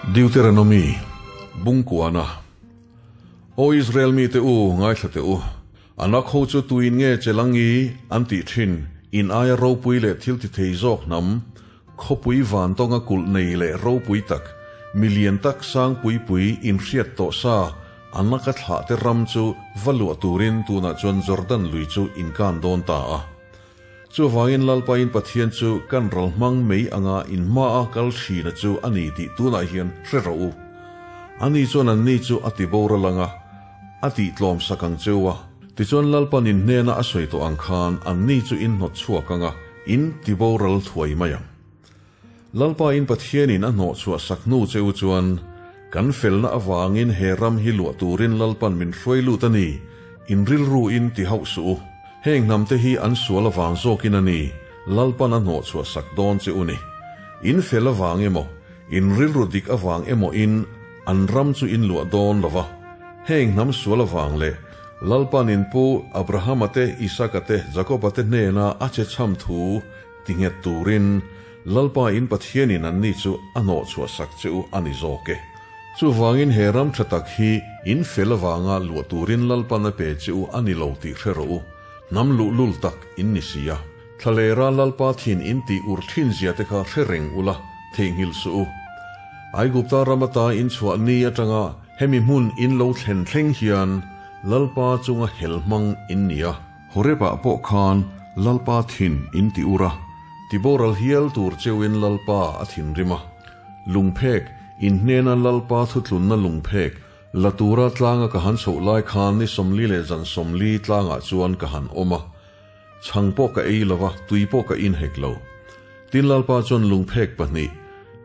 Deuteronomy, Bungkuana Aw Israel mite u, ngaithla teh u. Anak ho chu tuin nge che langi an tih thin, in aia ropui leh thil ti thei zawk hnam, khawpui vantawnga kulh nei leh ropui tak, milian tak sang pui pui inhriat tawh sa Anaka thlah te ram chu va luah turin tunah chuan Jordan lui chu in kan dawn ta a. Chuvangin Lalpain Pathian chu kan ral hmang mai anga in hmaa kal thina chu a ni tih tunah hian hre rawh u. Ani chuan anni chu a ti boral anga a tih tlawm sak ang cheu a. Tichuan Lalpan in hnena a sawi tawh ang khan anni chu in hnawt chhuak anga in ti boral thuai mai ang. Lalpain Pathianin a hnawhchhuah sak hnu che u chuan, Kan felna avangin he ram hi luah turin Lalpan min hruai lut a ni, in rilru in ti hauh suh u. Heng hnamte hi an sual avang zawkin a ni, Lalpan a hnawhchhuah sak dawn che u ni. In fel avang emaw, in rilru dik avang emaw in an ram chu in luah dawn lo va. Heng hnam sual avang leh Lalpan in pu Abrahama te, Isaka te, Jakoba te hnena a che chham thu Ti nghet turin Lalpa in Pathianin anni chu a hnawhchhuah sak che u a ni zawk e. Chuvangin he ram tha tak hi in fel avanga luah turin Lalpan a pe che u a ni lo tih hre rawh u. Hnam luhlul tak in ni si a. Thlalera Lalpa thin in tih ur thin zia te kha hre reng ula, theihnghilh suh u. Aigupta ram ata in chhuah ni atanga hemi hmun in lo thlen thleng hian Lalpa chunga hel hmang in ni a. Horeb-ah pawh khan Lalpa thin in ti ur a, tiboral hial tur cheuin Lalpa a thinrim a. Lungphek, in hnena Lalpa thutlunna lungphek, la tura tlanga ka han chhoh lai khan ni 40 leh zan 40 tlangah chuan ka han awm a. Chhang pawh ka ei lo va, tui pawh ka in hek lo. Tin Lalpa chuan lungphek pahnih,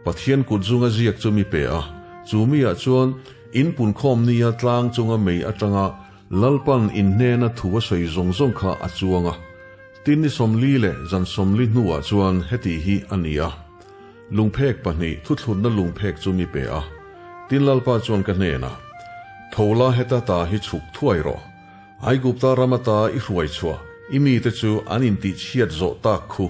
Pathian kut zunga ziak chu mi pe a, chu miah chuan in punkhawm nia tlang chunga mei atanga Lalpan in hnena thu a sawi zawng zawng kha a chuang a. Tin ni 40 leh zan 40 hnuah chuan heti hi a ni a. Lungphek pahnih thuthlutna lungphek chu mi pe a. Tin Lalpa chuan ka hnenah, Tho la heta ta hi chhuk thuai rawh. Aigupta ram ata i hruai chhuah i mite chu an intihchhiat zawh tak khu.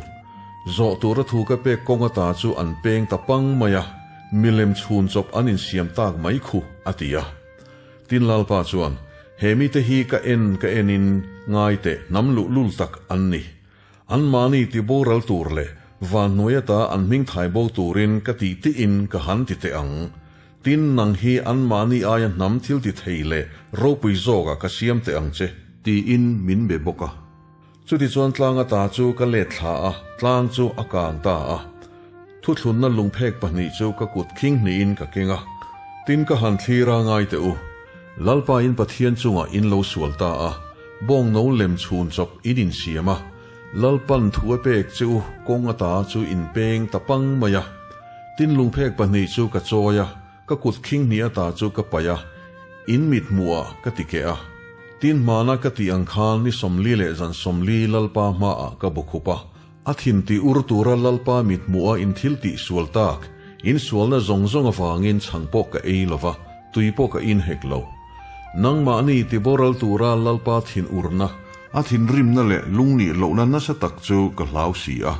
Zawh tura thu ka pek kawng ata chu an peng ta pang mai a, milem chhun chawp an insiam tak mai khu, a ti a. Tin Lalpa chuan, He mite hi ka en ka enin ngai teh hnam luhlul tak an ni. Anmahni ti boral tur leh vanhnuai ata an hming thai bo turin ka tih tiin ka han ti teh ang. Tin nang hi anmahni aia hnam thil ti thei leh ropui zawkah ka siam teh ang che, tiin min be bawk a. Chutichuan tlang ata chu ka let thla a, tlang chu a kang ta a. Thuthlunna lungphek pahnih chu ka kut khing hnihin ka keng a. Tin ka han thlir a ngai teh u. Lalpa in Pathian chungah in lo sual ta a, bawng no lem chhun chawp in insiam a. Lalpan thu a pek che u kawng ata chu in peng ta pang mai a. Tin lungphek pahnih chu ka chawi a, Ka kut khing hnih ata chu ka paih a, in mit hmuhah ka ti keh a. Tin hmana ka tih ang khan ni 40 leh zan 40 Lalpa hmaah ka bu khup a. A thin tih ur tura Lalpa mit hmuha in thil tih sual tak, in sualna zawng zawng avangin chhang pawh ka ei lo va, tui pawh ka in hek lo. Nangmahni ti boral tura Lalpa thin urna, a thinrimna leh lungnih lohna nasa tak chu ka hlau si a.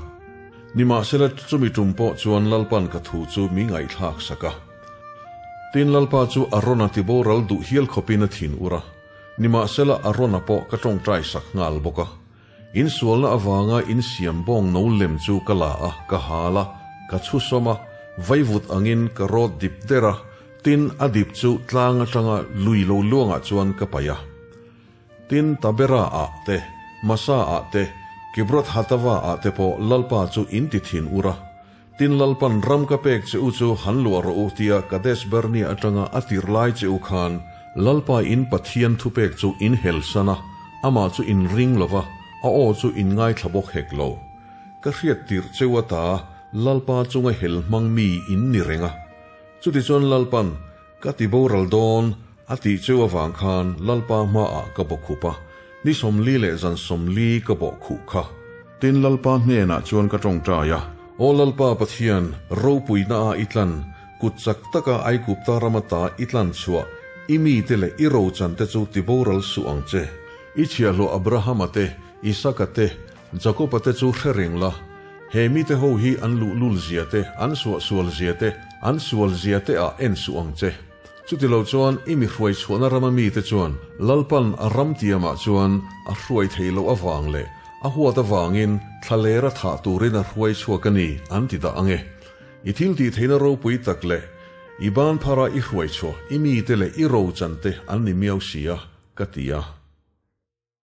Nimahsela chumi tum pawh chuan Lalpan ka thu chu mi ngaihthlak sak a. Tin Lalpa chu Arona tiboral duh hial khawpin a thin ur a. Nimahsela Arona pawh ka tawngtai sak nghal bawk a. Insualna avanga insiam bawng no lem chu ka la a, ka hal a, ka chhusawm a, vaivut angin ka rawt dip der a, tin a dip chu tlang atanga lui lo luangah chuan ka paih a. Tin, Tabera-ah te, Masa-ah te, Kibroth-hatava-ah te pawh Lalpa chu in ti thin ur a. Tin, Lalpan ram ka pek che u chu han luah rawh u tia Kadesh-barnea atanga a tirh lai che u khan Lalpa in Pathian thupek chu in helsan a, amah chu in ring lo va, a aw chu in ngaithla bawk hek lo. Ka hriat tirh che u ata Lalpa chunga hel hmang mi in ni reng a. Chutichuan Lalpan Ka ti boral dawn, a tih cheu avang khan Lalpa hmaah ka bawkhup a, ni 40 leh zan 40 ka bawhkhuh kha. Tin Lalpa hnenah chuan ka tawngtai a, Aw Lalpa Pathian, ropuina ah i tlan, kut chak taka Aigupta rama ta i tlan chhuah, i mite leh i rochante chu ti boral suh ang che. I chhiahhlawh Abrahama te, Isaka te, Jakoba te chu hre reng la. He mite ho hi an luhlul zia te, an suahsual zia te, an sual zia te ah en suh ang che. Chutilo chuan i mi hruai chhuahna rama mite chuan Lalpan a ram tiamah chuan a hruai theih loh avang leh a huat avangin thlalera thah turin a hruai chhuak a ni an ti dah ang e. I thil tih theihna ropui tak leh i ban phara i hruai chhuah i mite leh i rochan te an ni miau si a, ka ti a.